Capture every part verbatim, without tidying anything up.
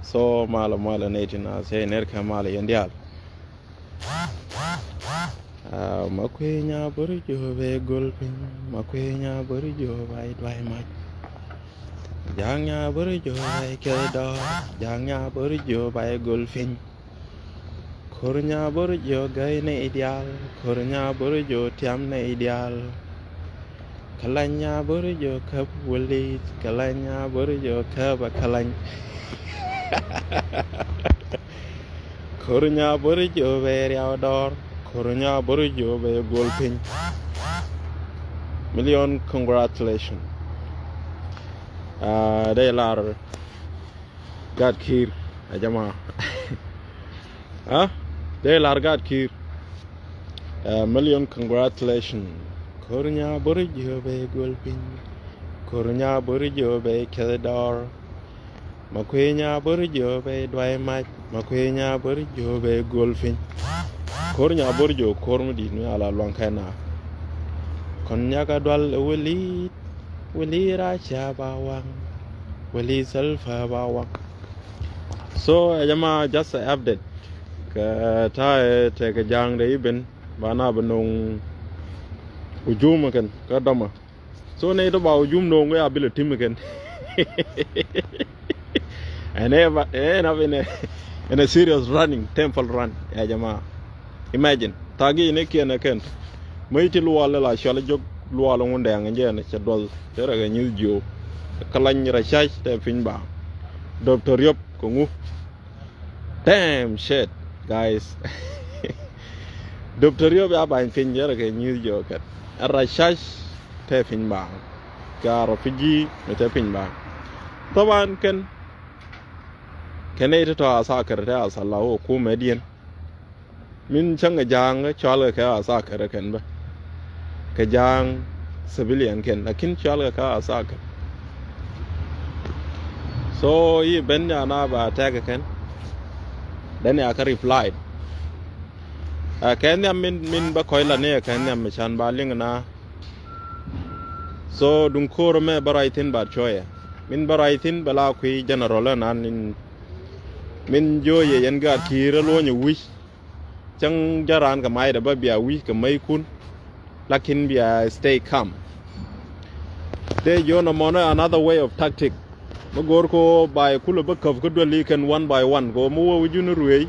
So malɛ, malɛ nɛy tin a thiec ner kɛ malɛ yɛn diaal. Ah, ma kui̱ nya bor jiö bɛ gol piny, ma kui̱ nya bor jiö bɛ duay mac. Ja̱a̱ŋ nya bor jiö bɛ kɛ dɔɔr, ja̱a̱ŋ nya bor jiö bɛ gol piny. Kor nya bor jiö gäy nɛy diaal, kor nya bor jiö tiam nɛy diaal. Kalany nya bor jiö käp wuli, kalany nya bor jiö käp a kalany. Kor nya bor jiö bɛ riaw dɔɔr, kor nya bor jiö bɛ gol piny. Million congratulations. Ah, dee lar Gat Kiir, a jama. Ah, dee lar Gat Kiir. Ah, million congratulations. Kor nya bor jiö bɛ gol piny. Kor nya bor jiö bɛ kɛ dɔɔr. Ma kui̱ nya bor jiö bɛ duay mac, ma kui̱ nya bor jiö bɛ gol piny. Kor nya bor jiö kor mi di̱t mi ala luaŋ kɛ na. Kɔn nya ka dual wuli, wuli ra ca ba waŋ, wuli Salva ba waŋ. So, ɛ jama, just a update. Kɛ ta̱a̱ ɛ tɛkɛ ja̱a̱ŋ dee iben ba na bi no̱o̱ŋ hujum kɛn kä dɔmä. So nɛy tɔ ba hujum no̱o̱ŋ kɛ a bilɛ tim kɛn. Ɛn ɛ ba ɛn ɛ in a serious running temple run, ɛ jama. Imagine tha̱a̱ŋ i̱ ni kiɛn ɛ kɛn. Mäc ti lual la cual jok lual ŋun dɛŋ jɛ ni cɛ duɔl cɛ rɛ kɛ nyi̱th jiö. Kä lany rɛ cac tɛ piny ba. Dop tɔ riöp kɛ ŋu. Damn shit, guys. Dop tɔ riöp ya bany piny jɛ rɛ kɛ nyi̱th jiö kɛn. Ɛ rɛ cac tɛ piny ba. Kɛ a rɔ pi ji̱ mi tɛ piny ba. Thaban kɛn kɛn nɛy ti tɔ a thaakɛr tɛ a thala wä kumɛ diɛn. Min cäŋ kɛ ja̱a̱ŋ kä cual kɛ kɛ a thaakɛr kɛn bä. Kɛ ja̱a̱ŋ civilian kɛn lakin cual kɛ kɛ a thaakɛr. So i̱ ben ya na ba tɛk kɛn. Then ya kä reply. A kɛ nhiam min, min bä kɔc la ni kɛ nhiam mi can ba liŋ na. So duŋ ko̱r mɛ bä ruac thi̱n ba cuɔyɛ. Min bä ruac thi̱n bɛ la kui̱ general ɛnan in min jiö yɛ yɛn gaat ki̱i̱r ɛ luɔ̱nyɛ wi̱c. Cäŋ jɛ raan kɛ macdɛ bä bia wi̱c kɛ mäckun. Lakin bia stay calm. Dee jiö nɔmɔnä another way of tactic. Mi go̱o̱r kɛ ɣöö ba yɛ kulɛ bä käp kä duel i̱ kɛn one by one kɛ ɣöö mi wä wi̱cun ruëëc.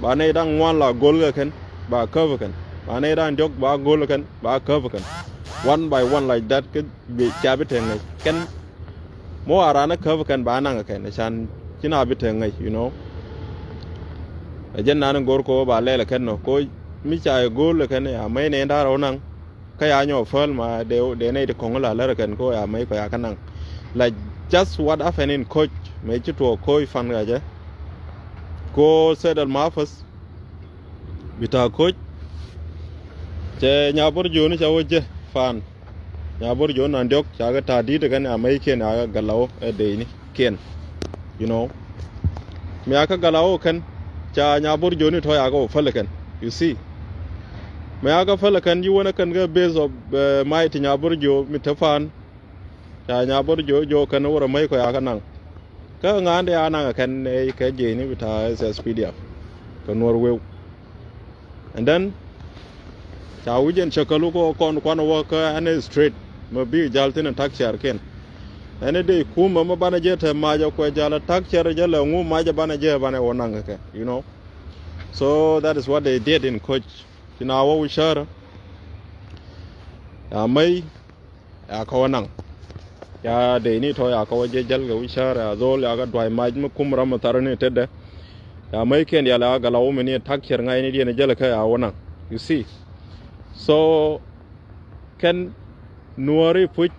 Ba nɛy da̱ŋ ŋuan la go̱l kɛ kɛn ba käp kɛn. Ba nɛy da̱ŋ diɔ̱k ba go̱l kɛ kɛn ba käp kɛn. One by one like that kä ca bi te ŋäc kɛn. Mi wa raan ɛ käp kɛn ba naŋ kɛn can ci na bi te ŋäc, you know. Ɛ jɛn nan go̱r ko ba lɛl kɛn nɔ ko mi ca ɛ go̱o̱l kɛn ya mɛy nɛn da̱r ɔ naŋ. Kä ya nyɔ päl ma dee, dee nɛy ti kɔŋ la lär kɛn ko ya mɛy kɔ ya kä naŋ. Like just what happened in Koc, mɛ ci tuɔɔk Koc fan ka jɛ. Ko Said al Mafas bita Koc. Cɛ nya bor jiöni ca wä jɛ fan. Nya bor jiöni nan diɔk ca kɛ ta̱a̱ di̱t kɛn ya mɛy kiɛn ya kɛ galaw ɛ deyni kiɛn. You know. Mi ya kä galaw kɛn ca nya bor jiöni tɔ ya kɛ wä päl kɛn. You see. Mi ya kä päl kɛn yi wänä kɛn kɛ base of, eh, mighty nya bor jiö mi te fan. Ca nya bor jiö jiö kɛn wä rɛ mɛy kɔ ya kɛ naŋ. Kä ŋa̱a̱n dee a naŋ kɛn ɛ kɛ jiɛcni bi ta̱a̱ S S P D F kɛ nuɔr weu. And then ca wi̱c ɛn cäkälu kɔ kɔn kuan wä kä ɛn ɛ straight mɛ bi jal thin ɛ ta̱k cɛɛr kiɛn. Ɛn ɛ dee kumä mɛ banɛ jɛ te macɛ kuɛ jal ɛ ta̱k cɛɛr jɛ lɛ ŋu macɛ banɛ jɛ banɛ wä naŋ kɛ, you know. So that is what they did in Koc. Ci na wä wi̱cärä. Ya mäy ya kä wä naŋ. Ya dey ni tɔ ya kä wä jɛ jäl kɛ wi̱cär ya dhol ya kä duay mac mi kum ram mi thar ni tetdɛ. Ya mäc kiɛn dial ya galaw mi ni tak ciɛr ŋa̱c ni diɛn jäl kä ya wä naŋ. You see. So kɛn nuɔri puc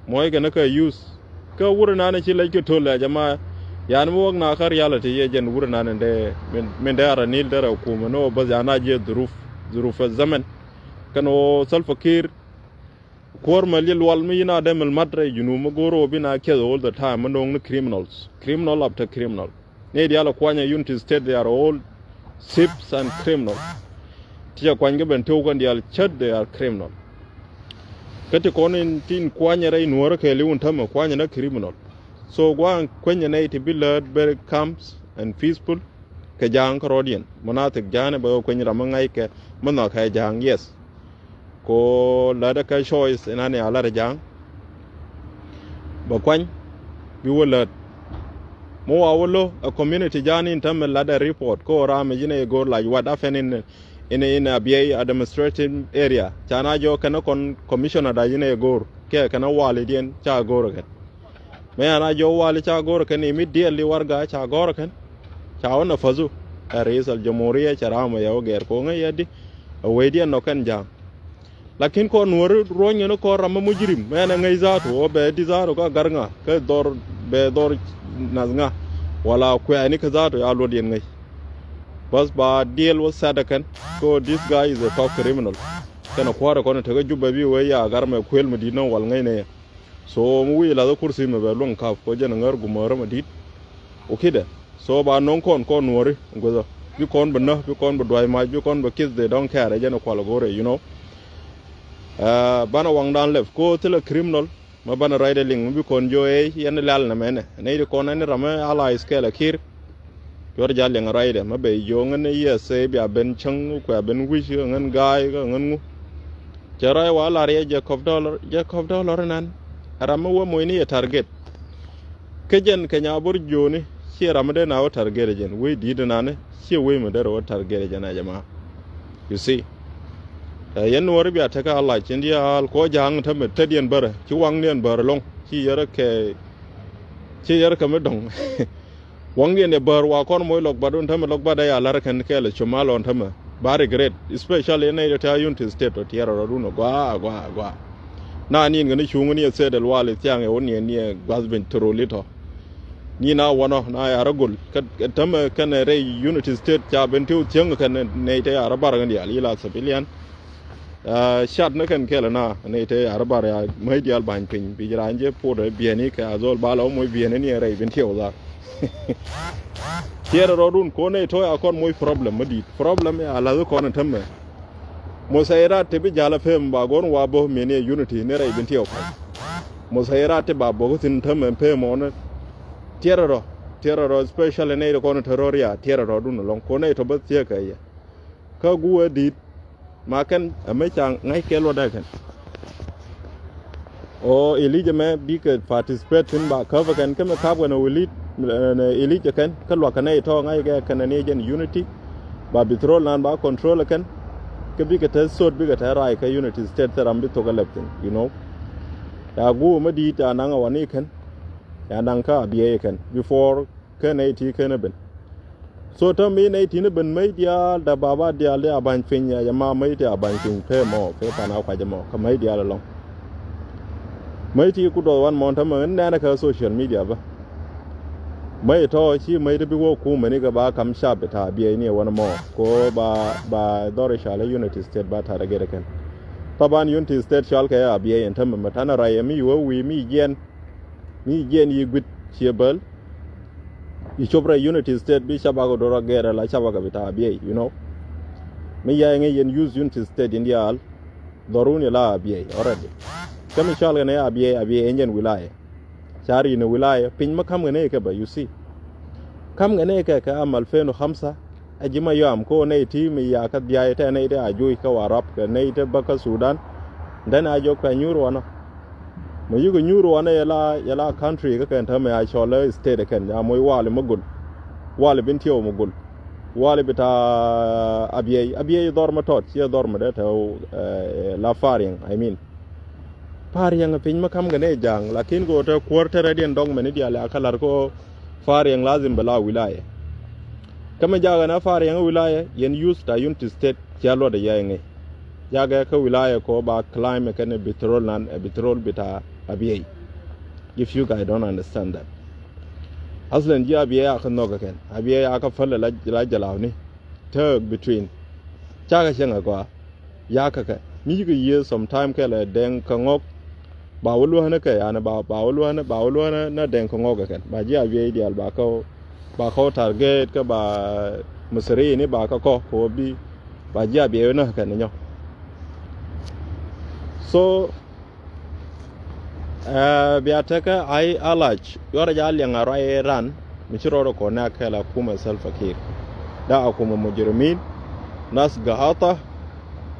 muɔc kɛn kä use. Kä wur nan ci lec kɛ tol ya jama. Yan mi wäk na kä reality yɛ jɛn wur nan in dee min, min dee ara nil dee ra kum ni wä bäth ya na jiɛ dhuruf, dhuruf zaman. Kɛn wä Salva Kiir. Kuäär mɛ liɛl wal mi yin a dee mɛl mat rɛy junub mi go̱o̱r ɣöö bi na kiɛth all the time mi no̱o̱ŋ ni criminals. Criminal after criminal. Ni diaal kuanyɛ Unity State, they are all thieves and criminal. Ti cɛ kuany kɛ ben tiw kɛn diaal cät, they are criminal. Kä ti kɔn in tin kuanyɛ rɛy nuɔ̱ɔ̱rä kɛɛliw in tämɛ kuanyɛ na criminal. So gua̱a̱ŋ kuenyɛ nɛy ti bi läät very calm and peaceful kɛ Ja̱a̱ŋ kärɔ̱diɛn. Munathik Ja̱a̱ŋ ɛ bɛ wä kueny ram mi ŋa̱ckɛ mi nhɔakɛ Ja̱a̱ŋ, yes. Ko lätdɛ kɛ choice in ani a lat ɛ Ja̱a̱ŋ. Bɛ kuany bi wä läät. Mi wa wä lo̱ ɛ community Ja̱a̱ŋ in tämɛ lat ɛ report ko ram ɛ ji̱n ɛ go̱o̱r lac wat afɛn in in in Abiɛy administrative area. Ca na jɔk kɛn kɔn commissioner da ji̱n ɛ go̱o̱r kɛ kɛn walidiɛn ca go̱o̱r ɛ kɛn. Mëë an a jɔk wali ca go̱o̱r ɛ kɛn immediately warɛga ca gɔ̱r ɛ kɛn. Ca wä nafadhu ɛ rais al jamhuriya ca ram ɛ yɛ wä gɛr ko ŋäc yɛ di ɛ wecdiɛn nɔ kɛn Ja̱a̱ŋ. Lakin kɔn Nuɔri ruɔ̱ny ŋäni kɔn ram mi mujrim, mɛn ɛ ŋäc dhatu ɔ bɛ di dhatu kä gar ŋa kä dhɔr, bɛ dhɔr nath ŋa. Wala kuɛɛni kä dhatu ya luɔt yɛn ŋäc. Bas ba deal wä sat ɛ kɛn. Ko this guy is a top criminal. Kɛn ɛ kuäärɛ kɔn ɛ tekä Jubɛ bi wee ya gar mɛ kuël mi di̱t nɔ wal ŋäc nɛ yɛ. So mi wi̱i̱ lath ɛ kursi mɛ bɛ luäŋ kap kɔ jɛn ɛ ŋär gumäärä mɛ di̱t. Wä kidɛ. So ba nɔŋ kɔn kɔn Nuɔri guäthä. Bi kɔn bɛ näk, bi kɔn bɛ dua̱c mac, bi kɔn bɛ kith, they don't care, ɛ jɛn ɛ kual ɛ go̱rɛ, you know. Ɛ banɛ waŋdan lɛp ko thilɛ criminal. Mɛ banɛ ruacdɛ liŋ mi bi kɔn jiök ëë yɛn lɛl nɛ mɛnɛ nɛy ti kɔn ɛn ram mi allies kɛɛl ɛ Kiir. Cuɔr ja̱ liŋ ruacdɛ mɛ bɛ jiök ŋän ɛ U S A bia ben cäŋ kuɛ ben wi̱c kä ŋän ga̱a̱y kä ŋän ŋu. Cɛ ruac wa lar yɛ Jacob Dollar, Jacob Dollar inan ɛ ram mi wä moc ni yɛ target. Kä jɛn kɛ nya bor jiööni ciɛ ram mi dee na wä target ɛ jɛn wec di̱i̱t inani. Ciɛ wec mi derɛ wä target ɛ jɛn a jɛ ma. You see. Ɛ yɛn Nuɔri bia tekɛ a lac cin diaal kɔ Ja̱a̱ŋ tämɛ tetdiɛn bärɛ ci waŋdiɛn bär ɛlɔ̱ŋ. Ci yɛrɛ kɛ, ci yɛrɛ kɛ mi dɔ̱ŋ. Waŋdiɛn ɛ bär wa kɔn moc lɔk bat wun tämɛ lɔk bat ɛ ya la̱r kɛn kɛɛl ɛ cumal ɔn tämɛ. Ba regret, especially nɛy tɔ̱ tɛ̈ Unity State tɔ̱ tiɛɛr rɔɔdun ɛ gɔaa gɔaa gɔaa. Na ni̱n kɛ ni cuŋ ni ɛ state ɛl wal ɛ thiaŋ ɛ wä niɛn ni ɛ gua̱th ben through little. Ni na wanɔ na yarä gol kä tämɛ kɛn rɛy Unity State ca ben tiw thiäŋ kɛn nɛy te yarä bar kɛn diaal yila civilian. Cat ni kɛn kɛl na nɛy te yarä bar ya mäc diaal ba̱ny piny bi raan jɛ pot biɛni kɛ a dhol bal ɔ moc biɛni ni rɛy ben tiɛw dhar. Tiɛɛr rɔɔdun ko nɛy tɔ̱ ya kɔn moc problem mi di̱i̱t problem ya lath kɔn tämɛ. Musayirat ti bi ja̱l a pem ba go̱r wa bo̱ mini ɛ Unity ni rɛy bin tiɛw ka̱n. Musayirat ti ba bo̱k thi̱n tämɛ pem ɔn. Tiɛrɛ rɔ, tiɛrɛ rɔ, especially nɛy ti kɔn te rɔ ria tiɛrɛ rɔ dun ɛlɔ̱ŋ ko nɛy tɔ bä thiek kɛ yɛ. Kä guɛ di̱t ma kɛn ɛmɛ ca ŋa̱c kɛ luɔt ɛ kɛn. O Elijah mɛ bikɛ participate thi̱n ba käp ɛ kɛn kä mɛ kap kɛn ɛ Elijah kɛn kä luak kɛn ɛ itɔ ŋa̱c kɛ kɛn ɛ ni jɛn Unity. Ba bi throl nan ba control ɛ kɛn kä bikɛ te sot bikɛ te rai kä Unity State thil ram bi thok ɛ lɛp thi̱n, you know. Ya guur mɛ di̱i̱t ya naŋ ɛ wani kɛn ya naŋ kä a biɛ ɛ kɛn before. Kä nɛy ti ken ɛ ben. So täämɛ mi nɛy ti ni ben mäc diaal dee baba diaal dee a ba̱ny piny ɛ jɛ ma mäc ti a ba̱ny piny pee mɔ pee pan a kuac ɛmɔ kä mäc diaal ɛlɔ̱ŋ. Mäc ti ku duɔth wan mɔ täämɛ ni nɛnɛ kä social media bä. Mäc tɔ̱ ci mäc ti bi wä kumɛ ni kɛ ba kam cap bi ta̱a̱ biɛy ni ɛ wän ɛmɔ ko ba ba dhɔr i̱ cɔal ɛ Unity State ba ta̱a̱ dee gɛt ɛ kɛn. Thaban Unity State cɔal kɛ a biɛy ɛn täämɛ mɛ ta̱nɛ rɔy ɛ mi wä wi̱i̱ mi jiɛn. Mi jiɛn yi guit ciɛ bäl. Yi cop rɛy Unity State bi cabak dor a gɛr ala cabak bi ta̱a̱ biɛy, you know. Mi yay ŋäc yɛn use Unity State in diaal. Dhɔrun yɛ la a biɛy already. Kä mi cɔal kɛ nɛ a biɛy a biɛy ɛn jɛn wilaya. Ca ri ni wilaya piny mi ka̱m kɛ nɛ kɛ bä, you see. Ka̱m kɛ nɛ kɛ kɛ am alfen u khamsa. A ji̱ ma yɔam ko nɛy ti mi yakä dhiay tɛ nɛy ti a juuc kä Warap kɛ nɛy ti bä kä Sudan. Dɛn a jɔk kɛ nyuur wanɔ. Mɛ yikɛ nyuur wanɔ yɛ la yɛ la country kä kɛn täämɛ a cɔl ɛ state kɛn a moc wali mi gol. Wali bin tiɛw mi gol. Wali bi ta̱a̱ a biɛy a biɛy dhɔr mi tɔt ciɛ dhɔr mi dee tɛ la Pariang, I mean. Pariang piny mi ka̱m kɛ nɛ ja̱a̱ŋ lakin kɛ ɣöö te kuäär te rɛdiɛn dɔŋ mɛn i̱ diaal a kä la̱r kɛ ɣöö Pariang lazim bɛ la wilaya. Kä mi jakä na Pariang wilaya yɛn youth ta Unity State cia luɔt ɛ yɛy ŋi̱. Jakä kä wilaya kɔ ba climb ɛ kɛn ɛ bitrol nan ɛ bitrol bita a biey. If you guys don't understand that. Aslan ji̱ a biey a kä nhɔk ɛ kɛn a biey a kä päl ɛ la jɛ launi. Tääk between. Cakɛ cäŋ ɛ gɔaa. Yakä kɛ mi cikɛ yiëë sometime kɛlɛ dɛŋ kä ŋɔk. Ba wä luäänä kɛ yani ba ba wä luäänä ba wä luäänä na dɛŋ kä ŋɔk kɛ kɛn ba ji̱ a wiey diaal ba kä ba kä target kä ba Misiri ni ba kä kɔ kɛ wä bi ba ji̱ a biey wä näk kɛn nyɔ. So Ɛ, bia tekɛ ay alac yuɔrɛ ja liɛŋ a ruac ran mi ci rɔɔdɛ kɔn nɛ a kɛl a kumɛ Salva Kiir. Da a kumɛ mujrimin, nas gahata,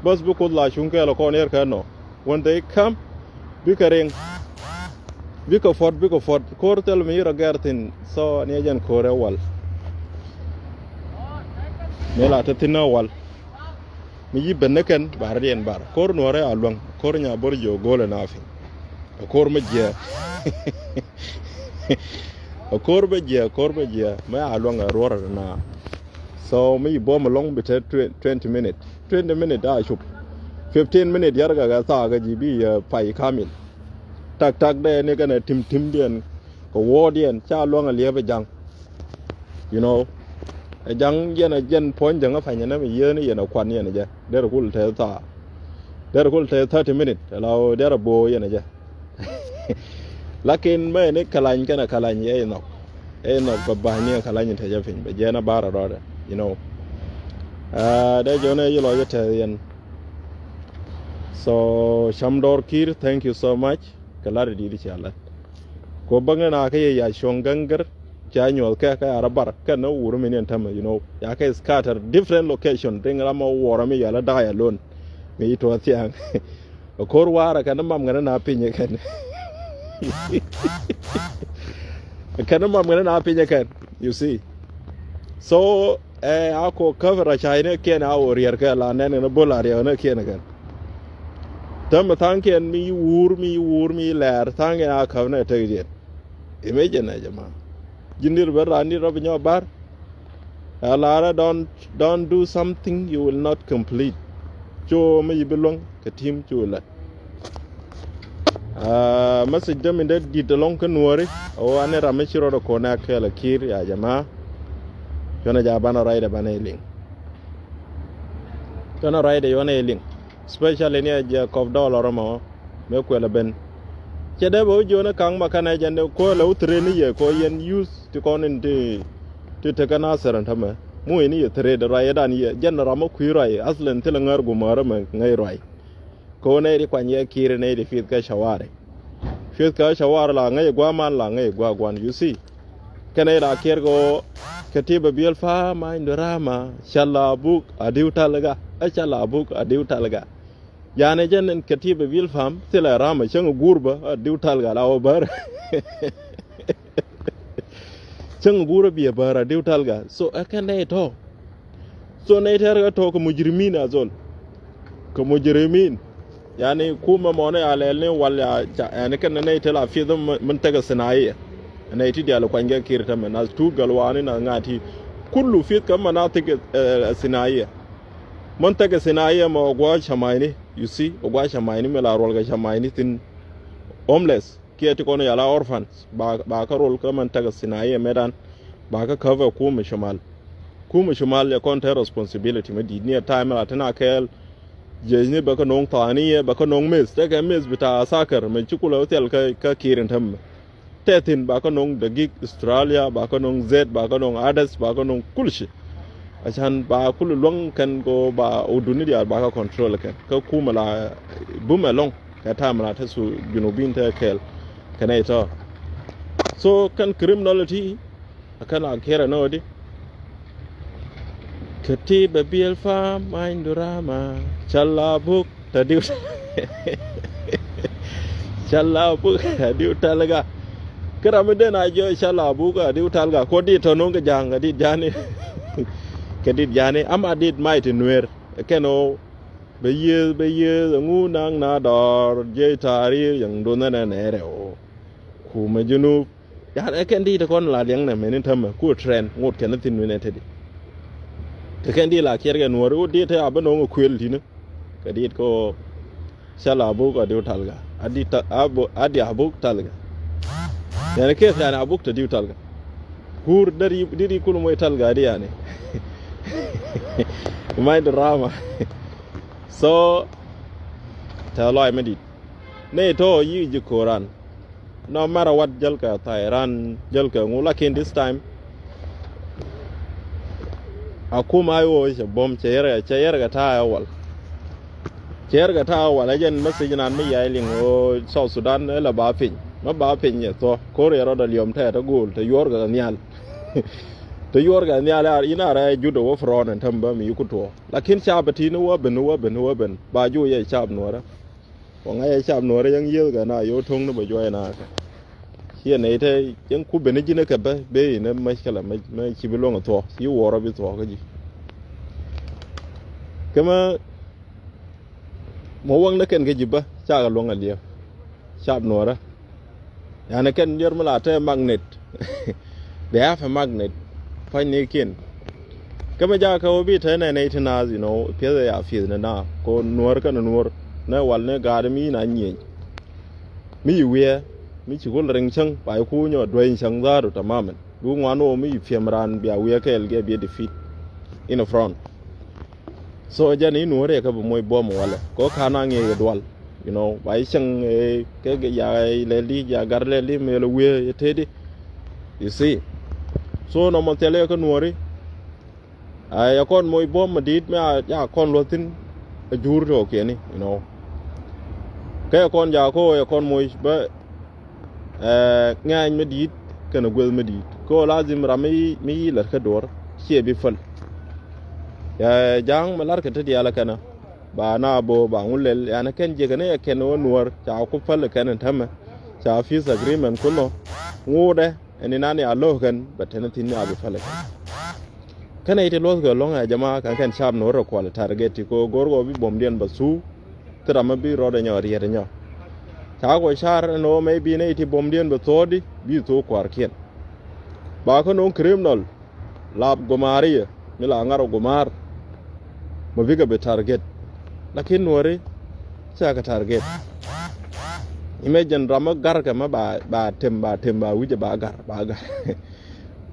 bas bi Kuoth la cuŋ kɛl a kɔn yɛr kɛ nɔ. When they come, bikɛ riŋ, bikɛ puɔt, bikɛ puɔt. Ko̱r thil mi yirɛ gɛr thi̱n, so ni ɛ jɛn ko̱r ɛ wal. Mi la te thi̱n ɛ wal. Mi yi ben ni kɛn bar riɛn bar. Ko̱r nuɔrɛ a luäŋ. Ko̱r nya bor jiɔ go̱o̱lɛ na piny. A ko̱r mi jiɛ. A ko̱r mi jiɛ, a ko̱r mi jiɛ. Mɛ a luäŋ a ruɔrɛ na. So mi yi buɔm alɔŋ bi te twen-, twenty minute. Twenty minute a cup. Fifteen minute yar gɛ gɛ thaak gɛ ji̱ bi, uh, pay kamil. Tak tak dɛ ni kɛn a tim tim diɛn. Kɛ wuɔɔdiɛn ca luäŋ a liɛp a jaŋ. You know, ɛ ja̱ŋ yɛn ɛ jɛn puɔ̱ny jäŋ ɛ pa̱ny ɛnɛ mi yieen yɛn ɛ kuan yɛn ɛ jɛ. Derɛ kul te thaa. Derɛ kul te thirty minute. Ɛ la ɣöö derɛ bo̱o̱ yɛn ɛ jɛ. Lakin mɛ ni kɛ lany kɛn ɛ kɛ lany ɛ inɔk. Ɛ inɔk bɛ ba̱ny ni ɛ kɛ lany in te jɛ piny bɛ jɛn ɛ bar ɛ rɔɔdɛ. You know. Aa, dee jɔn ɛ yi lɔc ɛ tɛth yɛn. So, Cam Dɔr Kiir, thank you so much. Kɛ lat ɛ di̱i̱t cia lat. Kɛ bäŋ ni na kä yɛ ya cuɔ̱ŋ gäŋ gär. Ca nyuɔth kɛ kä ya rɔ bar kɛn ni wur mi ni ɛn tämɛ, you know. Ya kɛ scatter different location. Riŋ ram ɔ wuɔrɔ mi yal a da̱a̱ ya lon. Mi tuɔ thiaŋ. Ɛ ko̱r warɛ kɛn ni mam ŋäni na pinyɛ kɛn. Kɛn ni mam ŋäni na pinyɛ kɛn. You see. So, ɛ, a ko cover a ca in ɛ kiɛn a wä riɛr kɛ la nɛn in a bol a riɛk in ɛ kiɛn kɛn. Tämɛ tha̱a̱ŋkiɛn mi wur, mi wur, mi lɛɛr, tha̱a̱ŋkiɛn a cover in ɛ tek jiɛn. Imagine, ɛ jɛ ma. Ji̱n dir ben raan dir rɔ bi nyɔ bar. A lar ɛ, don't, don't do something you will not complete. Cu mi yi bi luäŋ kɛ tim cu lɛ. Aa, message dämi dee di̱t ɛlɔ̱ŋ kä nuɔ̱ɔ̱ri. Ɣöö ani ram mi ci rɔɔdɛ kɔn ɛ kɛɛl ɛ Kiir ya jama. Cuɔnɛ ja banɛ rɔydɛ banɛ liŋ. Cuɔnɛ rɔydɛ yuɔnɛ liŋ. Especially ni a jɛ kɔp dɔɔlɔr ɛmɔ. Mëë kuɛl ɛ ben. Cɛ dee bɛ wä jiɔn ɛ ka̱ŋ ma kɛnɛ jɛn dee ko̱o̱lɛ wä threat ni yɛ kɛ ɣöö yɛn youth ti kɔn in ti, ti tekɛ Nasir ɛn tämɛ. Mu in yɛ threat ruac ɛ dan yɛ jɛn ram ɛ kui̱ ruac aslen thilɛ ŋäär gumäärä mɛ ŋäc ruac. Kɛ ɣöö nɛy ti kuany yɛ Kiir nɛy ti pi̱th kä cawari. Pi̱th kä cawari la ŋäc gua̱a̱man la ŋäc gua̱a̱ gua̱n, you see. Kɛnɛ la kiɛr kɛ ɣöö kɛ ti bɛ biɛl pa̱a̱ ma indu rama cala buk a diw talga. Ɛ cala buk a diw talga. Yani jɛn in kɛ ti bɛ biɛl pa̱a̱m thilɛ rama cäŋ guur bä a diw talga la wä bär. Cäŋ guur a biɛ bär a diw talga. So ɛ kɛn nɛy tɔ̱. So nɛy tɛr kɛ tɔ̱ kɛ mujrimin a zol. Kɛ mujrimin. Yani kumɛ mɔnɛ a lɛl ni wal ya ca, yani kɛn nɛy tɛl a pieth min, min tekɛ sinaiya. Nɛy ti diaal kuany kɛ Kiir tämɛ na tu gal wani na ŋa̱ ti. Kullu pieth kɛ manatik, eh, sinaiya. Min tekɛ sinaiya mɛ ɔ gua̱a̱ camaini. You see, ɔ gua̱a̱ camaini mɛ la ruɔl kɛ camaini thin homeless. Kiɛ ti kɔn yala orphans ba, ba kä rol kä man tekɛ sinaiɛ medan. Ba kä cover kumɛ cumal. Kumɛ cumal yɛ kɔn te responsibility mɛ di̱t ni ɛ time la te na kɛɛl. Jiɛcni bɛ kä no̱o̱ŋ thaniɛ bɛ kä no̱o̱ŋ meth tekɛ meth bi ta asakar mɛ ci kulɛ wä thiɛl kä, kä Kiir in tämɛ. Tɛ thin ba kä no̱o̱ŋ dagik Australia ba kä no̱o̱ŋ zet ba kä no̱o̱ŋ adas ba kä no̱o̱ŋ kulci. Acan ba kul luäŋ kɛn ko ba uduni diaal ba kä control kɛn kä kumɛ la bumɛ lɔŋ. Kɛ tam la te su junubin te kɛɛl kɛ nɛy tɔ. So kɛn criminality a kɛn a kɛrɛ nɔ di. Kɛ ti bɛ biɛl pam many durama cala buk ta diw. Cala buk ta diw talga. Kɛ ram mi den a jɔ cala buk a diw talga ko di tɔ no̱ŋ kɛ ja̱a̱ŋ kɛ di ja̱a̱ni. Kɛ di ja̱a̱ni ama di may ti nuer kɛn o. Bɛ yiëë bɛ yiëë ɛŋu naŋ na dɔɔr jiɛc ta̱a̱ ri̱i̱r yɛŋ duɔ̱nh ɛnɛ nɛɛrɛ ɣöö. Kumɛ junub. Yan ɛ kɛn di̱i̱t ɛ kɔn la liɛŋnɛ mɛn in tämɛ ku trɛn ŋot kɛn thi̱n min ɛ te di. Kɛ kɛn di̱i̱t la kiɛr kɛ nuɔ̱ɔ̱ri wut di̱i̱t te a bä no̱o̱ŋ ɛ kuël ti̱ni. Kɛ di̱i̱t kɛ ɣöö cä la buk a diw talga a di ta a bu a di a buk talga. Yani kɛth yani a buk te diw talga. Kuur deri deri kul moc talga di yani. Mac drama. So tɛ lɔc mi dit. Nɛy tɔ yi ji̱ ko̱ran. No matter what jäl kɛ thai ran jäl kɛ ŋu lakin this time. A kum a iwo cɛ bom cɛ yɛrɛ cɛ yɛrɛ kɛ ta̱a̱ ɛ wal. Cɛɛr kɛ ta̱a̱ walɛ jɛn message nan mi yay liŋ ɣöö South Sudan ɛ la ba piny. Ma ba piny ɛ thuɔ ko̱r yɛ rɔɔdɛ liɔm tɛɛt ɛ go̱o̱l te yuɔr kɛ nhial. Te yuɔr kɛ nhial ar in a rɛɛ jut ɛ wä front ɛn täm bä mi yi ku tuɔɔ. Lakin cap ɛ ti ni wä ben, ni wä ben, ni wä ben ba juuc yɛ cap nuɔrä. Wä ŋa̱c yɛ cap nuɔrä yäŋ yiëëth kɛ na yo̱o̱ to̱ŋ ni bɛ juɔc na kɛ. Ciɛ nɛy te yɛn ku ben ji̱n kɛ bä ben in mec kɛ la mec mɛ ci bi luɔ̱ŋ thuɔ̱k ci wuɔrɔ bi thuɔ̱k kä ji̱. Kä mɛ mɔ wäŋ ni kɛn kä ji̱ bä cakɛ luɔ̱ŋ a liɛp. Cap nuɔrä. Yani kɛn yɛr mi la te magnet. They have a magnet. Pa̱ny ni kiɛn. Kä mɛ jakä wä bi te nɛ nɛy ti naath, you know, piɛth ya piɛth ni na ko nuɔr kɛn nuɔr. Nɛ wal ni gaat mi na nyieny. Mi yi wiɛ mi ci kul riŋ cäŋ ba yi kuunyɔ dueny cäŋ dharu tamamen. Bi ŋuan wä mi yi piɛm ran bia wiɛ kɛɛl gɛ bia defeat in a front. So jɛn in wä riɛk kä bi moc buɔm walɛ ko kan a ŋiɛ yɛ dual. You know, ba yi cäŋ kɛ ya lɛl di ya gar lɛl di mel wiɛ yɛ tedi. You see. So nɔmɔ thɛl yɛ kä nuɔri. A yɛ kɔn moc buɔ̱m mi di̱i̱t mi a ya kɔn luɔ̱thi̱n. A jur tɔɔkiɛni, you know. Kä yɛ kɔn jakä yɛ kɔn moc bä ŋɛ̈ny mi di̱i̱t kɛnɛ gueth mi di̱i̱t. Kä ɣöö lazim ram mi yi lät kä duɔ̱ɔ̱r ciɛ bi päl. Yɛ ja̱a̱ŋ mi la̱rkɛ ti diaal kɛnɛ ba na bo̱o̱ ba ŋu lɛl yani kɛn jiäkɛ ni yɛ kɛn ɣöö nuɔ̱ɔ̱r ca ku päl kɛn tämɛ. Ca peace agreement kulɔ ŋuudɛ. Ɛn inan ya lo̱o̱k kɛn bɛ tɛn thi̱n ya bi pälɛ kɛn. Kɛn iti luɔ̱thkɛ lo̱ŋ ɛ jama kɛn kɛn cap ni wä rɛ kual target ti ko go̱r kɔ bi buɔ̱mdiɛn bɛ thuu. Thi ram mi bi rɔɔdɛ nyɔ riet nyɔ. Ca kɔ car ɛn ɣöö mɛ bi nɛ iti buɔ̱mdiɛn bɛ thuɔɔdi bi thuu kua̱rkiɛn. Ba kä no̱o̱ŋ criminal lap gomari yɛ mi la ŋar ɔ gomar. Mɛ bikɛ bi target. Lakin nuɔri cakɛ target. Imagine ram mi garkɛ mɛ ba tem ba tem ba wi̱cɛ ba gar ba gar.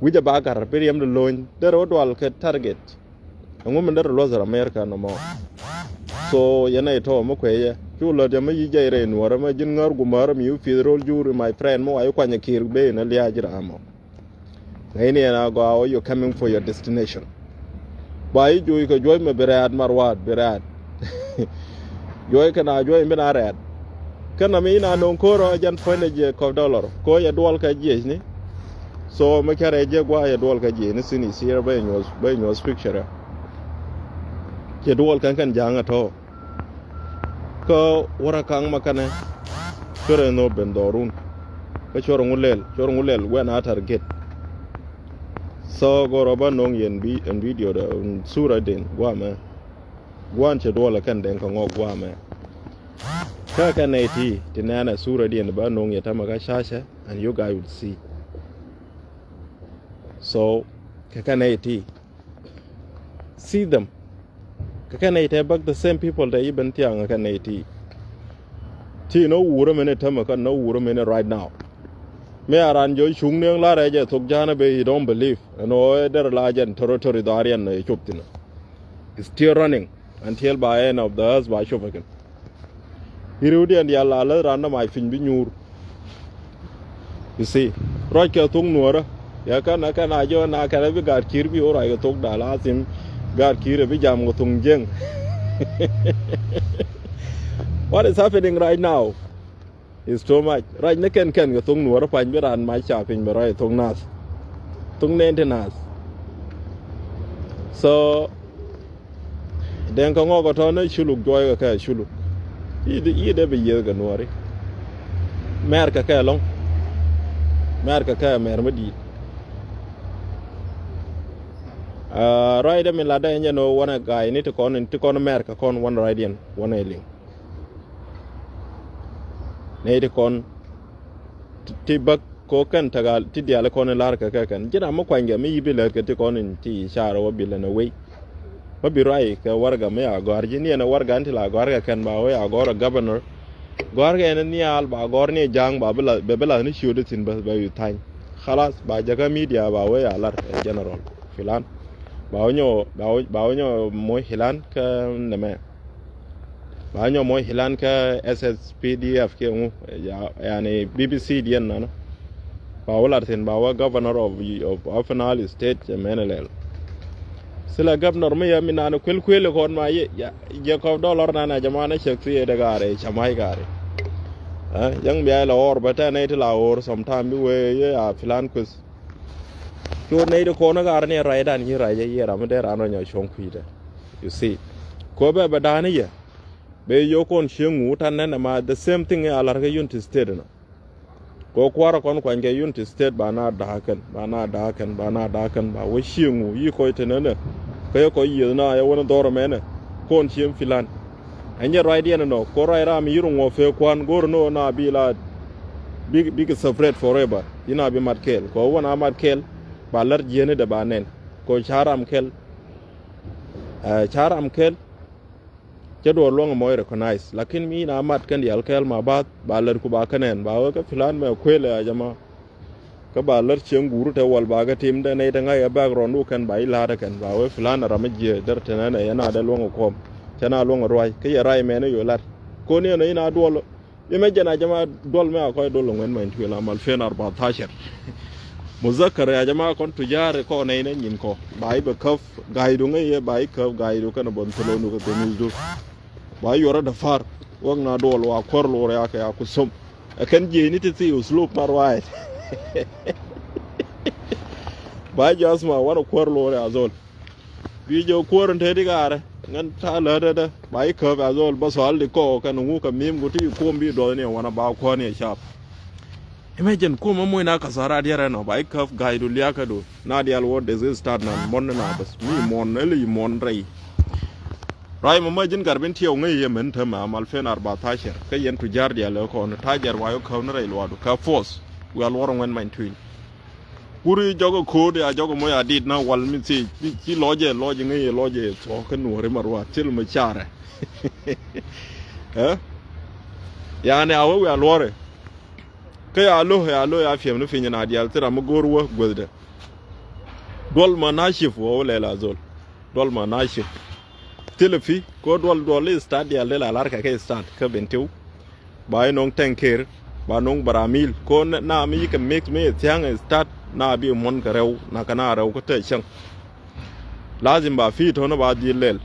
Wi̱cɛ ba gar bi riɛm di lony derɛ wä dual kɛ target. Ɛŋu mi derɛ luɔth ram America nɔmɔ. So yɛn a itɔ mi kuɛ yɛ cu lät yɛ mi yi jɛy rɛy nuɔrɛ mi ji̱n ŋär gumärä mi yu pieth rol juri my friend mi wa yi kuanyɛ kir ben a lia̱a̱ ji̱ ram mɔ. Ŋäcni ɛn a gɔaa wä you coming for your destination. Ba yi juuc kɛ juɔ̱c mɛ bi rɛ̈ɛ̈t mar wa̱a̱t bi rɛ̈ɛ̈t. Juɔ̱c kɛn a juɔ̱c mi na rɛ̈ɛ̈t. Kɛn na mi na no̱o̱ŋ ko̱r ɔ jɛn puɔ̱nydɛ jiɛ kɔp dɔlɔr ko̱ yɛ duɔl kɛ jiɛcni. So mi kɛrɛ jiɛ gua̱a̱ yɛ duɔl kɛ jiɛcni thi̱n i̱ thier bä inyuɔ̱th bä inyuɔ̱th picture. Yɛ duɔl kɛn kɛn ja̱a̱ŋ ɛ tɔ̱. Kä wärä kaŋ ma kɛnɛ cuɛrɛ nhop ben dhɔrun. Kä cuɛrɛ ŋu lɛl cuɛrɛ ŋu lɛl wɛn a target. So gɔrɔ ba no̱o̱ŋ yɛn bi ɛn video dɛ ɛn sura den guamɛ. Guan cɛ duɔlɛ kɛn den kɛ ŋɔk guamɛ. Kä kɛn nɛy ti ti nɛnɛ sura den ba no̱o̱ŋ yɛ tämɛ kä cacɛ and you guys will see. So kɛ kɛn nɛy ti See them. Kɛ kɛn nɛy tɛ bäk the same people tɛ i̱ ben thiaŋ kɛ nɛy ti. Ti nɔ wurä mini tämɛ kɛ nɔ wurä mini right now. Mi a ran jɔ cuŋ ni lar ɛ jɛ thok ja̱a̱n ɛ ben you don't believe. Ɛn ɣöö ɛ derɛ la jɛn territory dhɔaar yɛn ɛ cop thin. It's still running until by end of the earth ba cop ɛ kɛn. Iriwdiɛn diaal la läth ran nɔmɔ a piny bi nyuur. You see, ruac kɛ thok nuɔrä. Yɛ kɛn a kɛn a jɔɔn a kɛn a bi gaat ki̱i̱r bi wä ruac kɛ thok da̱a̱l a thim. Gaat ki̱i̱r a bi jam kɛ thok jiäŋ. What is happening right now? It's too much. Ruac ni kɛn kɛn kɛ thok nuɔrä pa̱ny bi raan mac ca piny bɛ ruac kɛ thok nath. Thok nɛn ti nath. So Deŋ kɛ ŋɔk ɛ tɔ̱ ni culuk juɔc kɛ kɛ culuk. I̱ dee bi yieth kɛ nuɔ̱ɔ̱ri. Mɛr kɛ kɛ lɔ̱ŋ. Mɛr kɛ kɛ mɛr mi di̱i̱t. Ruacdɛ mi latdɛ ɛn jɛ ni wanɛ ga̱a̱c ni ti kɔn ti kɔn mɛr kɛ kɔn wanɛ ruacdiɛn wanɛ liŋ. Nɛy ti kɔn ti bäk ko kɛn tagal ti diaal kɔn in lar kɛ kɛ kɛn ji̱n ram mi kuanykɛ mi yi̱ bi lät kɛ ti kɔn in ti car wä bi lɛn a wei. Mä bi ruac kɛ warga mi a gɔ̱a̱r ji̱ ni ɛn a warga in ti la gɔ̱a̱r kɛ kɛn ba wee a gɔ̱r a governor. Gɔ̱a̱r kɛ ɛn nhial ba gɔ̱r ni ja̱a̱ŋ ba bi la bɛ bi la ni ciöt ithin bä bɛ wi̱i̱ tha̱ny. Khalas ba jäkä media ba wee a lar ɛ general filan. Ba wä nyɔ ba wä nyɔ moc hilan kä nɛmɛ. Ba nyɔ moc hilan kä S S P D F kiɛ ŋu yani B B C diɛn nanɔ. Ba wä lar thin ba wä governor of of Upper Nile State cɛ mɛn lɛl. Thilɛ governor mi yɛ mi naan kuel kuel kɔn ma yɛ, yɛ, yɛ kɔp dɔlɔr naan a jamaa na cɛk thi yɛ dɛ gaari, camai gaari. Ɛ, yɛŋ bia ilɛ ɣɔr bɛ tɛ nɛy ti la ɣɔr sometime bi wee yɛ a plan kueth. Cu nɛy ti kɔn gaari ni ɛ ruacdan yi ruac yɛ yɛ ram mi dee ran rɔ nyɔ cuɔ̱ŋ kui̱dɛ. You see. Kɔ bɛ bɛ da̱a̱n yɛ. Bɛ yio̱w kɔn cieŋ ŋu tan nɛn ɛma the same thing a la̱r kɛ Unity State nɔ. Kɛ kua̱rä kɔn kuany kɛ Unity State ba na da̱a̱kɛn, ba na da̱a̱kɛn, ba na da̱a̱kɛn, ba wä cieŋ wu yi kɔc te nänä. Kä yɛ kɔc yieth na yɛ wän dhɔr ɛmɛnɛ kɔn cieŋ filan. Ɛn jɛ ruacdiɛn ɛnɔ kɔ ruac ram yir ŋuɔ fee kua̱n go̱r ni ɣöö na bi la bik, bik separate forever. Yi na bi mat kɛɛl kɔ wän a mat kɛɛl ba lär jiɛni dɛ ba nɛn kɔ ca ram kɛl. Ɛ, ca ram kɛl. Cä duɔl luɔ̱ŋ mɔ i recognize. Lakin mi na mat kɛn dial kɛɛl ma bath ba lät ku ba kɛ nɛn ba wee kä plan mɛ kuël ɛ a jama. Kä ba lät cieŋ guur te wal ba kɛ tim te nɛy te ŋa̱c ɛ background wä kɛn ba i la̱t ɛ kɛn ba wee plan ɛ ram ɛ jiɛ der te nɛn ɛ yɛn a dee luɔ̱ŋ ɛ kuɔm. Cɛ na luɔ̱ŋ ɛ ruac kä yɛ ray mɛn ɛ yo̱ lat. Kon yɛn ɛ in a duɔl. Imagine a jama duɔl mɛ a kɔc duɔl ŋuɛn many tuil amal fen arba thacer. Muzakar a jama kɔn tujar kɔ nɛy nɛ nyin kɔ ba i bɛ käp gaydu ŋäc yɛ ba i käp gaydu kɛn bɔn thilonu kɛ kɛ nyucdu. Ba i yuɔr a dafar wak na duɔl wa kuär lor ya kɛ ya ku som. Ɛ kɛn jiecni ti thi uslub mar waɛt. Ba i jɔ asma wan a kuär lor ya zol. Bi jɛ kuäär in te di kaarɛ ŋän ta̱a̱ lätdädä ba i̱ käp a zol bä sual di kɔɔk kɛn ŋu kɛ mim ku ti kuɔm bi duɔthni ɛ wanɛ ba kuäär ni ɛ cap. Imagine kuɔm ɛ muɔ̱c na kasara diɛrɛ nɔ ba i̱ käp ga̱cdu liakädu na dial wä desi start nan muɔ̱n ni na bäth mi muɔ̱n eli muɔ̱n rɛy. Ruac mɔ mä ji̱n gat bin tiɛw ŋäc yɛ mɛn tämɛ amal fen arba thacer kä yɛn tuja̱r dial ɛ kɔn ta̱a̱ jɛr wa yɔ käp ni rɛy luaadu kɛ force. Wial wä rɔ ŋuɛn many tuil. Kuri jɔk ko̱o̱t ya jɔk moc a dit na wal mi thi ci lɔcɛ lɔc ŋäc yɛ lɔcɛ thuɔ̱k kä nuɔ̱ri ma ruaat thil mi carɛ. Ɛ yani a wä wiaa luɔrɛ. Kä ya lo̱ ya lo̱ ya piɛm ni piny na diaal thil ram mi go̱o̱r wä guäthdɛ. Duɔl ma na cip wä wä lɛl a dhol. Duɔl ma na cip. Thilɛ pi̱ kɛ ɣöö duɔl duɔl i̱ start diaal dee la lar kɛ kɛ start kä ben tiw. Ba i̱ no̱ŋ tɛŋ ker ba no̱ŋ baramil kɛ ɣöö na mi yikɛ mix mi i̱ thia̱ŋ i̱ start na bi muɔ̱n kɛ rɛw na kɛ na rɛw kä te cäŋ. Lazim ba pi̱ tɔ̱nä ba dhil lɛl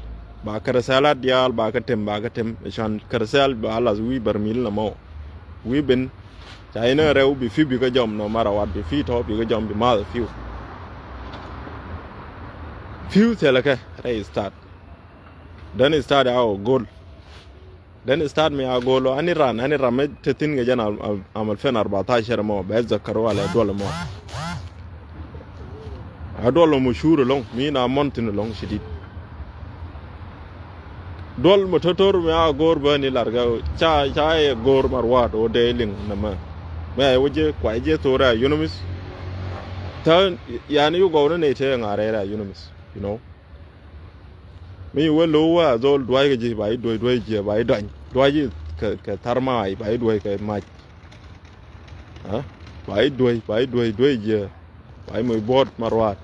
ba kɛrɛsɛl a diaal ba kɛ tem ba kɛ tem i̱ can kɛrɛsɛl ba lath wi̱i̱ baramil na mɔ wi̱i̱ ben. Ca inɛ rɛw bi pi̱w bi kä jɔm nɔ mara wat bi pi̱ tɔ bi kä jɔm bi math pi̱w. Pi̱w thilɛ kɛ rɛy start. Dɛn start a ɣöö go̱l. Dɛn start mi a go̱l ɔ ani ran ani ran mi te thi̱n kɛ jɛn amal fen arba thacer mɔ bɛ dhakar walɛ duɔl mɔ. A duɔl mɔ cuur ɛlɔ̱ŋ mi na mɔn thi̱n ɛlɔ̱ŋ ci di̱t. Duɔl mɔ to̱to̱r mi a go̱o̱r bä ni lar gɛ ca ca yɛ go̱o̱r mar waat wä dee liŋ nɛmɛ. Mɛ a yɛ wä jiɛ kuay jiɛ thor a yunämith. Thä yani yu gɔw ni ney te ŋa̱r rɛy a yunämith, you know. Mi wä lo̱w wä a dhol dua̱c kɛ ji̱ ba i̱ duäc duäc jiɛ ba i̱ duany dua̱c i̱ kɛ thar ma̱a̱c ba i̱ duäc kɛ mac. Ba i̱ duäc ba i̱ duäc duäc jiɛ. Ba i̱ moc buɔ̱ɔ̱t ma ruaat.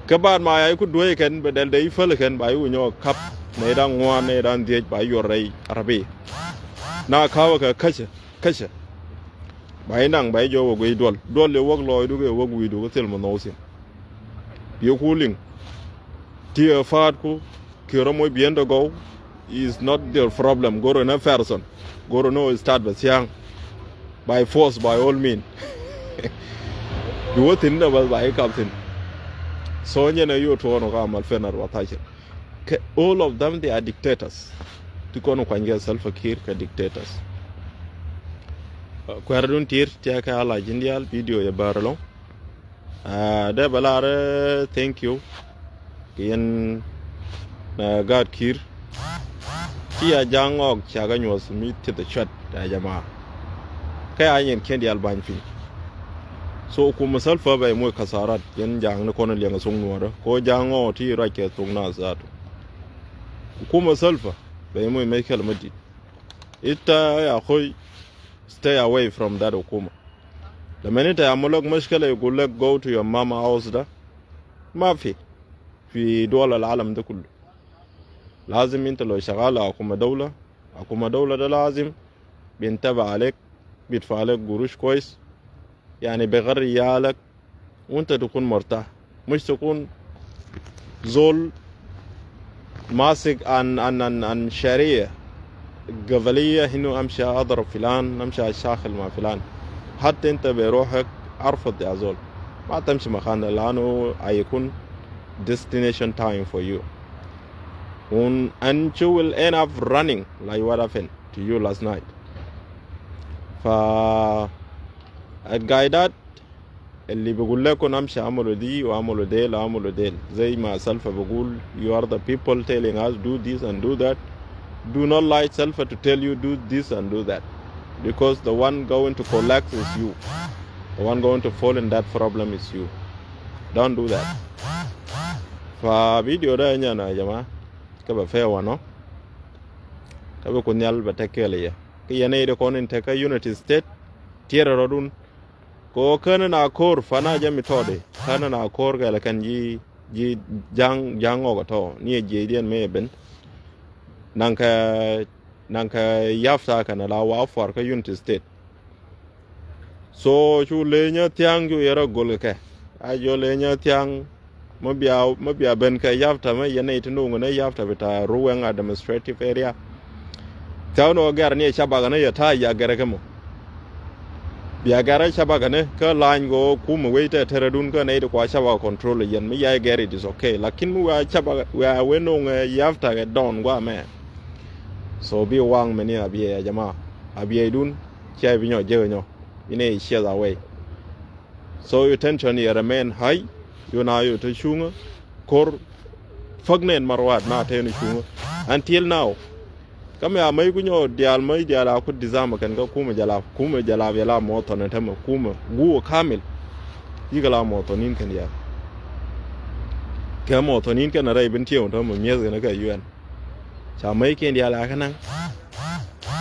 Kä baat ma ya i̱ ku duäc kɛn bɛ dɛl dee i̱ päl kɛn ba i̱ ku nyɔk kap nɛy da̱ŋ ŋuan nɛy da̱ŋ dhiec ba i̱ yuɔr rɛy arabi. Na ka̱wä kɛ käcä käcä. Ba i̱ naŋ ba i̱ jɔw wä guic duɔl duɔl i̱ wäk lɔɔcdu kɛ wäk wi̱i̱du kä thil ma nhɔw thi̱n. Bi ku liŋ ti ɛ pa̱a̱tku. Kiɛ rɔ moc biɛn dɔ gɔw is not their problem. Go̱r ɛn ɛ person go̱r ɛn ɛ start bɛ thia̱a̱ŋ. By force by all mean. Bi wä thi̱n dɛ bäth ba i̱ kap thi̱n. So nyɛn ɛ yu tuɔɔn ɔ ka mal fen ar wa thacin. Kɛ all of them they are dictators. Ti kɔn kuany kɛ Salva Kiir kɛ dictators. Kuɛ̈r dun ti̱i̱r tiɛ kɛ ala ji̱n diaal video yɛ bäär ɛlɔ̱ŋ. Dee bɛ lar thank you. Kɛ yɛn gaat Kiir. Ci a ja̱a̱ŋ ŋɔɔk ca kɛ nyuɔth mi thieth cuɛt a jama. Kɛ a yɛn kiɛn diaal ba̱ny piny. So kumɛ Salva bɛ moc kasarat yɛn ja̱a̱ŋ ni kɔn liɛŋ a thoŋ nuɔɔrä kɛ ja̱a̱ŋ ŋɔɔk ti ruac kɛ thoŋ na zaatu. Kumɛ Salva bɛ moc mec kɛl ma di̱t. Ita ya koc stay away from that hukuma. Lamɛn ita ya mulak mushkila yugul lek go to your mama house da. Ma fi fi duwal al alam da kullu. Lazim inta lo shagala hukuma dawla, hukuma dawla da lazim bintaba alek, bidfa alek gurush kwes. Yani begarri yalak. Wa inta tukun murtah. Mush tukun زول ماسك عن عن عن عن شعرية قبلية إنه أمشي أضرب فلان، أمشي أشاخل مع فلان. حتى أنت بروحك أرفض يا زول، ما تمشي مكان ده، لأنه هيكون destination time for you. And, and you will end up running like what happened to you last night. فالقايدات اللي بيقول لكم أمشي أعملوا دي وأعملوا ديل وأعملوا ديل، زي ما سلفا بيقول, you are the people telling us do this and do that. Do not like Salva to tell you do this and do that, because the one going to collect is you. The one going to fall in that problem is you. Don't do that. Fa video da nyana jama, ka ba fe wano, ka ba kunyal ba tekele ya. Ka yene ide konin teka Unity State, tiere rodun. Ko kene na kor fana jami todi, kene na kor kele kan ji, ji jang, jang oga to, ni e ji dien me ben. Nanka, nanka yafta kana la wa for ka Unity State. So cu leny a thiaŋ cu yɛrɛ gol kɛ. A jɔ leny a thiaŋ, mɛ bia, mɛ bia ben kɛ yafta mɛ yɛn nɛy ti nuŋ ni yafta bita Ruweng Administrative Area. Thiaŋ ni wä gɛr ni ɛ cabak ni yɛ ta̱a̱ ya gɛrɛ kɛ mɔ. Bia gɛrɛ cabak ni kä lany gɔ kumɛ wec tɛ tɛrɛ dun kä nɛy ti kua cabak control yɛn mi ya gɛr, it is okay. Lakin mi wia cabak wia wä nuŋ yafta kɛ dɔn gua mɛ. So bi waŋ mɛ ni a biɛ ya jama. A biɛ dun cia bi nyɔ jek nyɔ. Bi nɛy ciɛ a wei. So your tension yɛ remain high. Yu na yu te cuŋä kor fäk nɛn marwat na te ni cuŋä. Until now. Kä mɛ a mäc ku nyɔ diaal mäc diaal a ku disarm kɛn kä kumɛ jɛ la, kumɛ jɛ la yɛ la mɔthɔn tämɛ kumɛ guɔ kamil. Yikɛ la mɔthɔn in kɛn yɛ. Kɛ mɔthɔn in kɛn rɛy bin tiɛw tämɛ mieth kɛn kä U N. Ca mäc kɛn diaal a kä naŋ.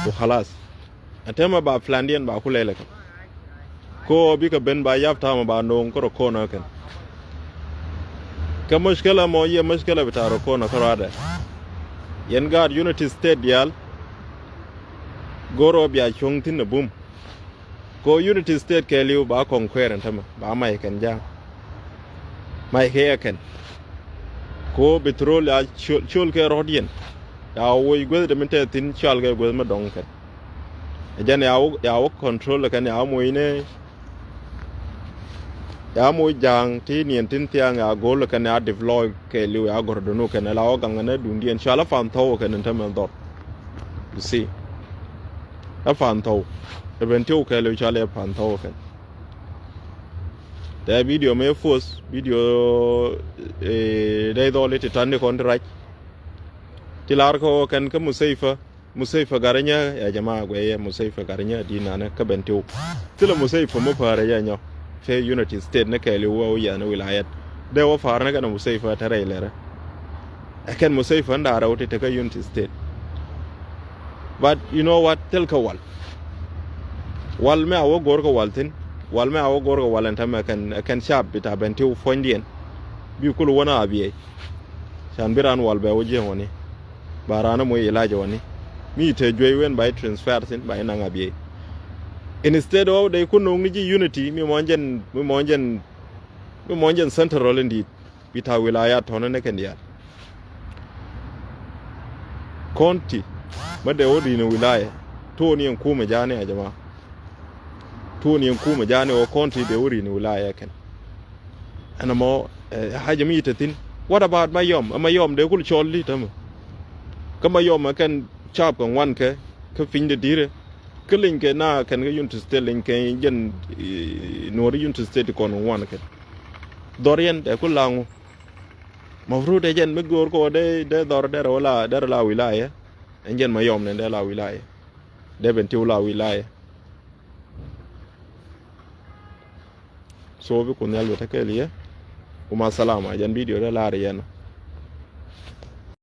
Ku khalas. Ɛ tämɛ ba plandiɛn ba ku lɛlɛ kɛ. Ko bikɛ ben ba yap tamɛ ba no̱o̱ŋ kä rɔ konä kɛn. Kä mushkila mɔ yɛ mushkila bita rɔ konä kä rɔadɛ. Yɛn gaat Unity State diaal. Go̱r ɔ bia cuɔ̱ŋ thi̱n ɛ bum. Ko Unity State kɛɛliw ba kɔŋ kuɛɛr ɛn tämɛ ba mac kɛn ja̱a̱ŋ. Mac kɛ yɛ kɛn. Ko petrol ya col, col kɛ rɔ̱diɛn. Ya woc gueth dɛ min tɛ thi̱n cɔal kɛ gueth mi dɔŋ kɛn. Ɛ jɛn ya wä, ya wä control kɛn ya wä moc ni, ya moc ja̱a̱ŋ ti niɛn tin thiaŋ ya go̱o̱l kɛn ya deploy kɛɛliw ya gɔ̱r dunu kɛn la wä gaŋ ni dundiɛn cɔal a fan thɔw kɛn in tämɛ dhɔr. You see. A fan thɔw. Ɛ ben tiw kɛɛliw cɔal a fan thɔw kɛn. Tɛ video mɛ force video, eh, dɛ dhɔli ti tandi kɔn ti rac. Ti lar kɔ kɛn kä Musaifa. Musaifa Garinya ya jama guɛ yɛ Musaifa Garinya di nanɛ kä ben tiw. Thilɛ Musaifa mɔ pa̱a̱rɛ yɛ nyɔ. Fɛ Unity State ni kɛɛliw wä wä yɛn wilayat. Dee wä pa̱a̱r ni kɛn Musaifa tɛrɛ ilɛrɛ. Ɛ kɛn Musaifa ndaarɛ wä ti tekä Unity State. But you know what? Thil kä wal. Wal mɛ a wä go̱r kä wal thi̱n. Wal mɛ a wä go̱r kä wal ɛn tämɛ kɛn, kɛn cap bita ben tiw puɔ̱nydiɛn. Bi kul wä na a biey. Can bi ran wal bɛ wä jiɛn wani. Ba ran a moc ilaj wani. Mi te juey wen ba i transfer thi̱n ba i naŋ a biey. Instead of dee kun no̱o̱ŋ ni ji̱ Unity mi mɔn jɛn, mi mɔn jɛn, mi mɔn jɛn central in di̱i̱t. Bita wilaya tɔnɛ ni kɛn diaal. County mɛ dee wä ri̱n wilaya. Tuɔɔni ɛn kumɛ ja̱a̱ni a jama. Tuɔɔni ɛn kumɛ ja̱a̱ni wä county dee wä ri̱n wilaya kɛn. Ɛn ɛmɔ, eh, haja mi te thi̱n. What about Mayom? Ɛ Mayom dee kul cɔl di tämɛ. Kä Mayom ɛ kɛn cap kɛ ŋuan kɛ kä piny de di̱rɛ. Kä leny kɛ na kɛn kä Unity State leny kɛ jɛn, eh, Nuɔri Unity State kɔn ŋuan kɛ. Dhɔr yɛn dee kul la ŋu. Mafrut ɛ jɛn mi go̱o̱r kɔ dee, dee dhɔr dee rɛ wä la, dee rɛ la wilaya. Ɛn jɛn Mayom nɛ dee la wilaya. Dee ben tiw la wilaya. So bi kun nhial bɛ tekɛɛl yɛ. Kuma salama jɛn video dee lar yɛn.